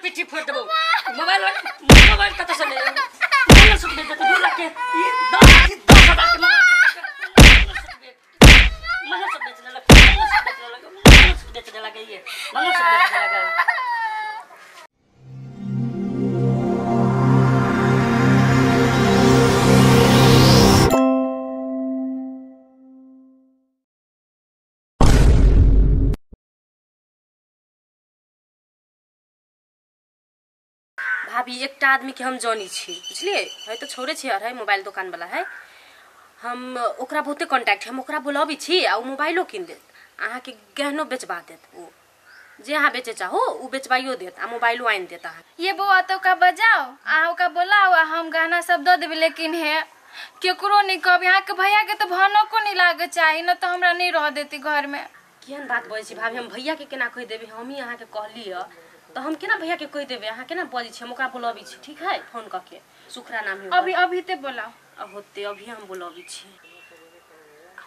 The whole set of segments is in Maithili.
पिट्ठी फोड़ देबो। मोबाइल मोबाइल कत से ले मंगलसूत्र बेच देते 2 लाख के ई 10,000 के मंगलसूत्र बेचने लगा, मंगलसूत्र बेचने लगा, मंगलसूत्र बेचने लगा, ये मंगलसूत्र बेचने लगा। भाभी एकटा आदमी के हम जानी छी बुझलिए है तो छोड़े छी है मोबाइल दुकान वाला है, हम ओकरा बहुते कॉन्टैक्ट है, हम ओकरा बोलाबी छी आ मोबाइलो किन देत, अहाँ के गहनो बेचबा देत, ओ जे अहाँ बेचे चाहो उ बेचबाइयो देत आ मोबाइलो आनि देत अहाँ। ये बौआ तो का बजाओ अहाँ ओका बोलाओ आ हम गहना सब दऽ देबै, लेकिन हे केकरो नहीं कहब, यहाँ के भैया के तो भनको नहीं लागे चाही न तो हमरा नहीं रह देती घर में। केहन बात बजै छी भाभी, हम भैया के केना कहि देबै, हम ही अहाँ के कहली ह तो हम केना भैया के कहि देबै, अहाँ केना बजै छी, हम ओकरा बोलाबी छी ठीक है फोन कऽ के, सुखरा नाम है। अभी अभी ते बोलाओ होते अभी हम बोलाबी छी।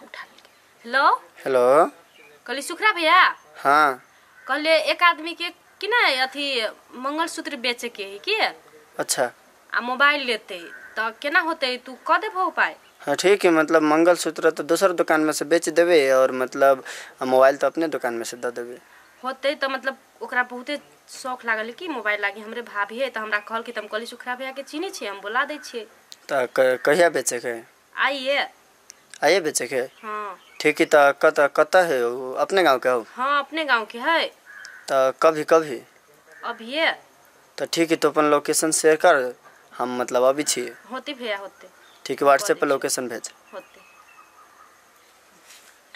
उठा ले। हेलो हेलो कहली सुखरा भैया। हाँ कहले एक आदमी के कि ना अथी मंगलसूत्र बेचे के है की। अच्छा आ मोबाइल लेते तो केना होते तू कह देबहो उपाय। हाँ ठीक है, मतलब मंगलसूत्र तो दोसर दुकान में से बेच देबे और मतलब मोबाइल तो अपने दुकान में से दे देबे। होते तो मतलब ओकरा बहुते शौक लागल कि मोबाइल लागी हमरे भाभी है तो हमरा कहल कि तुम कहली सुखरा भैया के चीनी छे हम बोला दै छियै। त कहिया बेचे के? आइए आइए बेचे के। हाँ ठीक है, त कत कत है अपने गांव के हो? हाँ अपने गांव के है। त कभी कभी अभी? तो ठीक है, तो अपन लोकेशन शेयर कर, हम मतलब अभी छियै। होते भैया होते ठीक है, व्हाट्सएप पर लोकेशन भेज। होते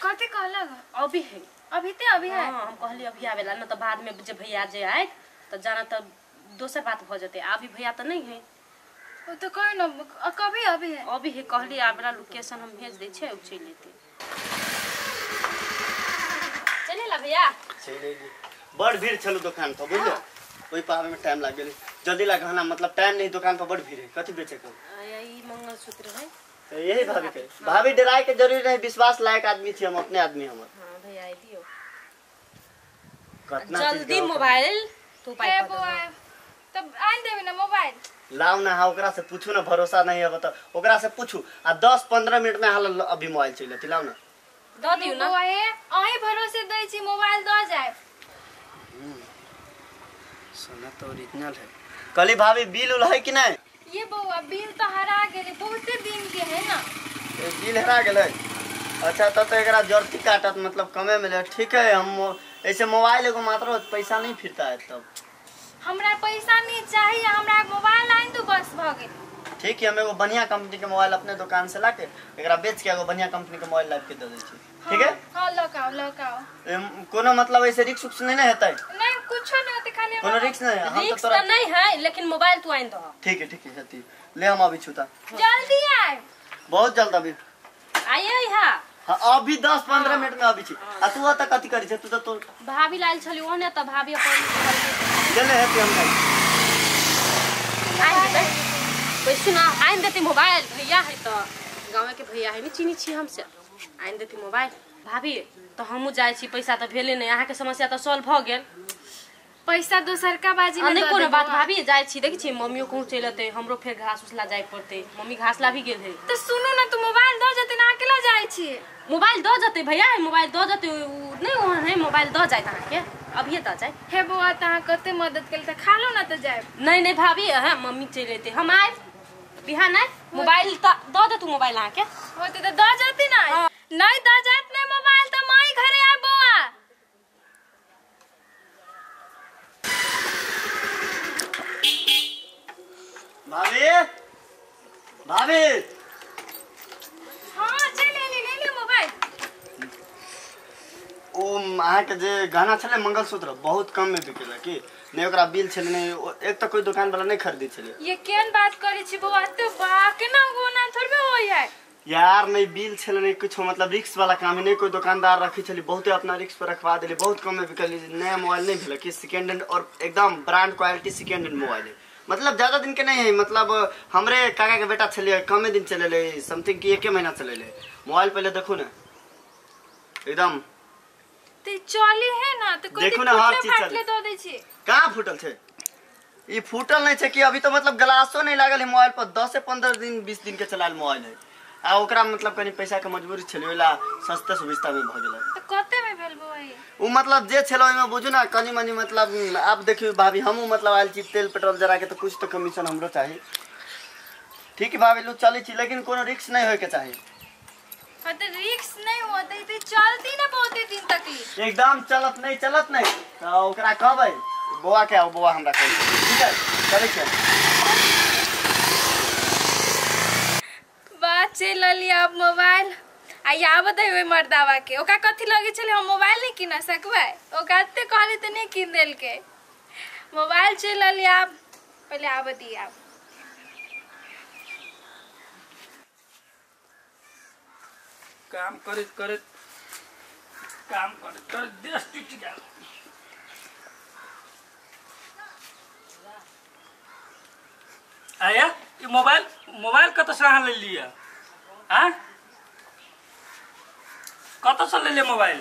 कथी कहलक? अभी है अभी ते अभी है। हाँ, हम कहली अभी आवेला न तो बाद में जे भैया जे आए तो जाना तो दोसर बात भ जते, अभी भैया तो नहीं है। ओ तो कोई न कभी अभी है अभी है कहली आवेला लोकेशन हम भेज दै छै उ चलि लेते। चले ला भैया चले ली। बड़ भीड़ छलो दुकान पर बुझलो, ओइ पावे में टाइम लाग गेलै, जल्दी ला गहना मतलब टाइम नहीं, दुकान पर बड़ भीड़ है। कथि बेचे के? ई मंगलसूत्र है। तो यही भाभी के, भाभी डराए के जरूरी नहीं, विश्वास लायक आदमी छी हम, अपने आदमी हमर। हां भैया आई दियो कितना जल्दी मोबाइल तू पाई कर तब आन देबे ना मोबाइल लाओ ना। हां ओकरा से पूछू ना, भरोसा नहीं है तो ओकरा से पूछू आ 10-15 मिनट में हाल अभी मोबाइल चलती लाओ ना the दियो ना। बौआ हे अही भरोसे दै छी मोबाइल the जाए। सोना तो ओरिजिनल है। कहली भाभी बिल उल है कि नहीं? ये बौआ बिल तो हरा गेलै बहुते दिन के है ना। ए बिल हरा गेलै? अच्छा तो एकरा जरूरती काटत मतलब कमे मिले। ठीक है, हम ऐसे मोबाइल एगो मात्र पैसा नहीं फिरता है तब। हमरा पैसा नहीं चाहिए, हमरा मोबाइल आइन दू बस भ गेल। ठीक है, हम एगो बढ़िया कंपनी के मोबाइल अपने दुकान से लाके एकरा बेच के एगो बढ़िया कंपनी के मोबाइल लाके दे दै छी। ठीक है? हां लकाओ लकाओ। कोनो मतलब ऐसे रिस्क उस्क नहीं ना हेतै? नहीं कुछो नहीं होते, खाली कोनो रिस्क नहीं। हम तो रिस्क तो नहीं है लेकिन मोबाइल तू आइन दो। ठीक है ठीक है हेती ले हम अभी छूता। जल्दी आए, बहुत जल्द अभी आइए यहां। हां अभी 10-15 मिनट में अभी छी। आ तू त कथि करी छै? तू त तो भाभी लाल छली ओने त भाभी अपन चले हेती हम जाई आइन देतै पैसा ना आइन देती मोबाइल भैया है त गांव के भैया है नहीं चीनी छी हमसे आइन देती मोबाइल। भाभी तो हमहु जाय छी, पैसा त भेले नहीं, अहाँ के समस्या त सॉल्व भ गेल। पैसा दोसर का बाजी में नहीं कोनो बात भाभी जाय छी, देखै छी मम्मियो कहूं चलि एतै, हमरो फेर घास उसला जाय पड़तै, मम्मी घास ला भी गेल है। तो सुनू ना तू मोबाइल the जते ना अकेला जाय छी? मोबाइल the जते भैया मोबाइल the जते नहीं ओहन है मोबाइल the जाय अहाँ के अभी the जाय। हे बौआ त अहाँ कते मदद केल त खा लो ना त जाय। नहीं नहीं भाभी हां मम्मी चलि एतै, हम आइब बिहान आइब मोबाइल त the they तू मोबाइल अहाँ के होते त the जते ना। नहीं the जात नहीं मोबाइल त माई घरे आइब बौआ। भाभी भाभी हां चल ले ले मोबाइल। ओ अहाँ के जे गहना छले मंगलसूत्र बहुत कम में बिकेला की नहीं, ओकरा बिल छले नहीं, एक तो कोई दुकान वाला नहीं खरीदी छले। ये केन बात करै छी बौआ, त बा केना गोना थोड़बे होय है यार। नहीं बिल छले नहीं कुछ, मतलब रिस्क वाला काम है नहीं, कोई दुकानदार रखी छली बहुते अपना रिस्क पर रखवा देली, बहुत कम में बिकली। नया मोबाइल नहीं भेल कि सेकेंड हैंड और एकदम brand quality second hand mobile है, मतलब ज्यादा दिन के नहीं है, मतलब हमरे काका के बेटा छले कमे दिन चलेले समथिंग की एक महीना चलेले मोबाइल। पहले देखो ना एकदम ते चली है ना तो कोई देखो ना हर चीज फाटले दऽ दै छी। कहाँ फूटल छै? ई फूटल नहीं छै कि अभी तो मतलब ग्लासो नहीं लागल है मोबाइल पर। 10 से 15 दिन 20 दिन के चलायल मोबाइल है आ ओकरा मतलब कनी पैसा के मजबूरी छलै ओला सस्ते सुविस्ता में भ गेलै। त कते में भेल बौआ ई? उ मतलब जे छलै ओहिमे बुझू ना कनी मनी मतलब आप देखियो भाभी हमहूँ मतलब आयल छी तेल पेट्रोल जरा के तो कुछ तो कमीशन हमरो चाही। ठीक है भाभी लू चलै छी लेकिन कोनो रिस्क नहीं होय के चाही। हाँ तो रिस्क नहीं होते तो चलती ना बहुत दिन तक ली। एकदम चलत नहीं तो ओकरा कहबै बौआ के आओ बौआ हमरा कहि। ठीक है चलै छी। बात चलि रहली अब मोबाइल आ आबत है ओहि मर्दावा के ओकरा कथी लगे छलै हम मोबाइल नहीं किन सकबै ओकरा एते कहली तऽ नहीं किन देलकै। मोबाइल चलि रहली आब पहिले आबऽ दी आब। काम करैत करैत काम करैत करैत देश टूटि गेल। आया ई मोबाइल मोबाइल कतऽ से अहाँ ले लिअ? आ कतऽ से ले मोबाइल?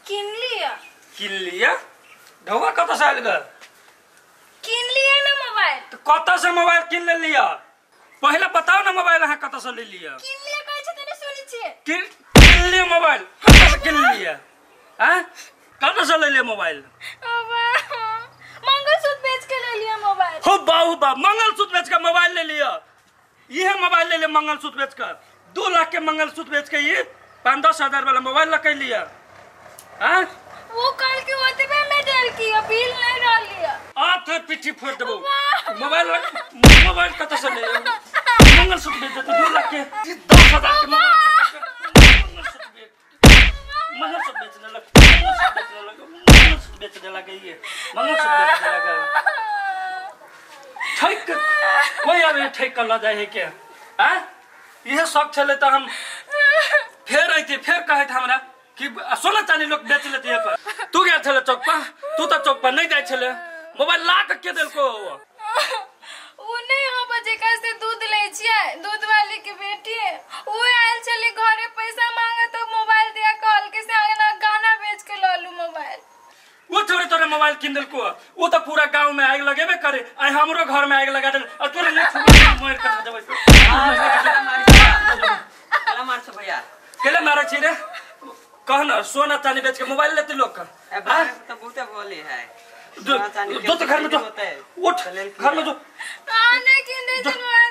किन लिअ। किन लिअ? ढौआ कतऽ से आयल गेल? किन लिअ ना मोबाइल। तऽ कतऽ से मोबाइल किन ले लिअ? पहिले बताउ ना मोबाइल अहाँ कतऽ से ले लिअ? किन लिअ कहै छै तऽ सुनै छियै। किन लिअ मोबाइल कतऽ से किन लिअ? आ कतऽ से ले लिअ मोबाइल? मंगलसूत्र बेच के ले लिअ मोबाइल। हो बाबू बाप मंगलसूत्र बेच के मोबाइल ले लिअ। इहे मोबाइल ले लिअ मंगलसूत्र बेच के 2 लाख के मंगलसूत्र बेच के ये 5-10 हजार वाला मोबाइल लके लिअ। आ वो कल के ओतबे में डल की बिल नहीं रहल लिअ। आ तो पिट्ठी फोड़ देबो। मोबाइल मोबाइल कतऽ से ले? मंगलसूत्र बेच देते 2 लाख के 10 हजार के मंगलसूत्र बेच मंगलसूत्र बेच देलक मंगलसूत्र बेच देलक ये मंगलसूत्र बेच देलक। ठैक कोई आबे ठैक के ल जाइ है के? आ इहे शौक छलै तऽ हम फेर अइती फेर कहैत हमरा कि सोना चानी लोग बेच लेते पर। तू गेल छले चौक पर? तू तऽ चौक पर नहीं जाइ छले। मोबाइल ला के के देलको? उ नहीं हम जेकरा से दूध लै छियै दूध वाली के बेटी उ आयल छलै घरे पैसा मांगे तो मोबाइल दिया कहल के से आगे गहना बेच के ल लू मोबाइल। वो छोरे तोरे मोबाइल किन देलको? वो तो पूरा गांव में आग लगेबे करे आ हमरो घर में आग लगा देल आ तोरे नहीं छुबे मर के देबै। केला मार छौ भैया? केला मारै छी रे? कह न सोना चांदी बेच के मोबाइल लेते लोग का। ए भाई तो बहुते बोली है। जो तो घर में जो उठ घर में जो आ नहीं किन दे छै मोबाइल।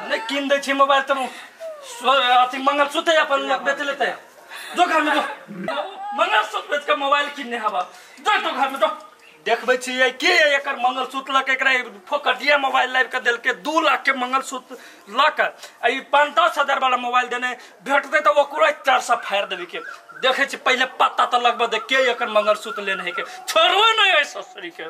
नहीं किन दे छी मोबाइल त अथी मंगलसूत्र अपन लोग बेच लेते। जो घर में जो मंगलसूत्र बेच के मोबाइल किनने हवा जो तो घर में जो देखबै छी के एकर मंगलसूत्र लके एकरा फोकटिया मोबाइल लाबि के देलके 2 लाख के मंगलसूत्र लके आ ई 5-10 हजार वाला मोबाइल देने भेटतै तऽ ओकरो 400 फाड़ि देबै के। देखै छी पहिले पता तऽ लगबऽ दे के एकर मंगलसूत्र लेने है के छोड़बो नहि एहि ससुरी के।